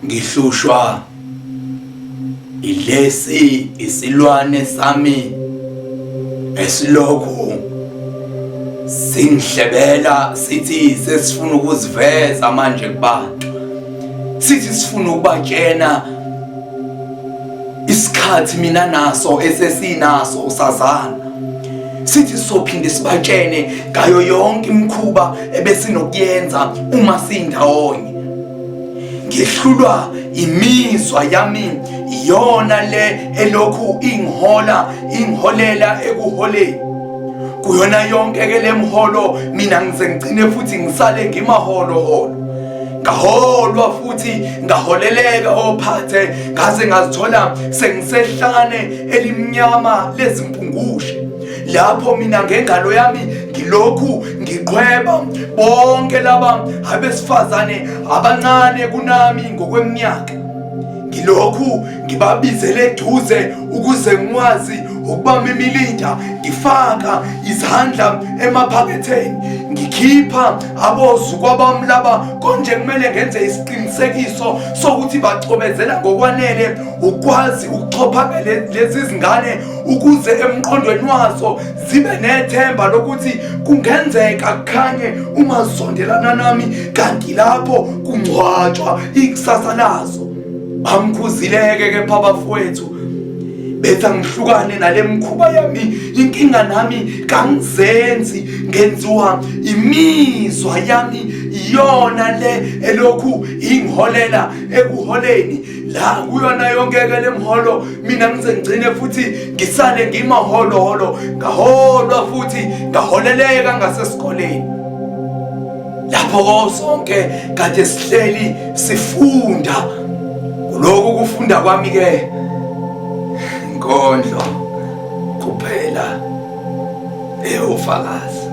Ngihlushwa ilesi isilwane sami esilokhu singihlebela sithi sesifuna ukuziveza manje kubantu, sithi sifuna ukubatshena isikhathi mina naso esesinaso usazana, sithi sizophinde sibatshene ngayo yonke imikhuba ebesinokuyenza uma sindawonye. Ngihlulwa imizwa yami, iyona le elokhu ingihola, ingiholela ekuholeni kuyona yonke ke lemholo. Mina ngize ngigcine futhi ngisale ngimaholo holo, ngaholwa futhi ngaholeleka ophathe, ngaze ngazithola sengisehlane elimnyama lezimpungushe, lapho mina ngengalo yami ngilokhu ngiqhweba bonke laba abesifazane abancane kunami ngokweminyaka, ngilokhu ngibabizele eduze ukuze ngikwazi ukubamba imilinda, ngifaka izandla emaphaketheni, ngikhipha abozukwabami laba. Konje kumele ngenze isiqinisekiso sokuthi bacobezela ngokwanele ukwazi ukuxhopha lezi zingane, ukuze emqondweni wazo zibe nethemba lokuthi kungenzeka kukhanye uma zisondelana nami, kanti lapho kungcwatshwa ikusasa lazo. Bamkhuzileke kepha abafowethu, bethi angihlukane nale mkhuba yami. Inkinga nami kangizenzi, ngenziwa imizwa yami, iyona le elokhu ingiholela ekuholeni la kuyona yonke ke lemholo. Mina ngize ngigcine futhi ngisale ngimaholoholo, ngaholwa futhi ngaholeleka ngasesikoleni, lapho sonke kade sihleli sifunda. Kuloko kufunda kwami ke inkondlo kuphela eyofakazi.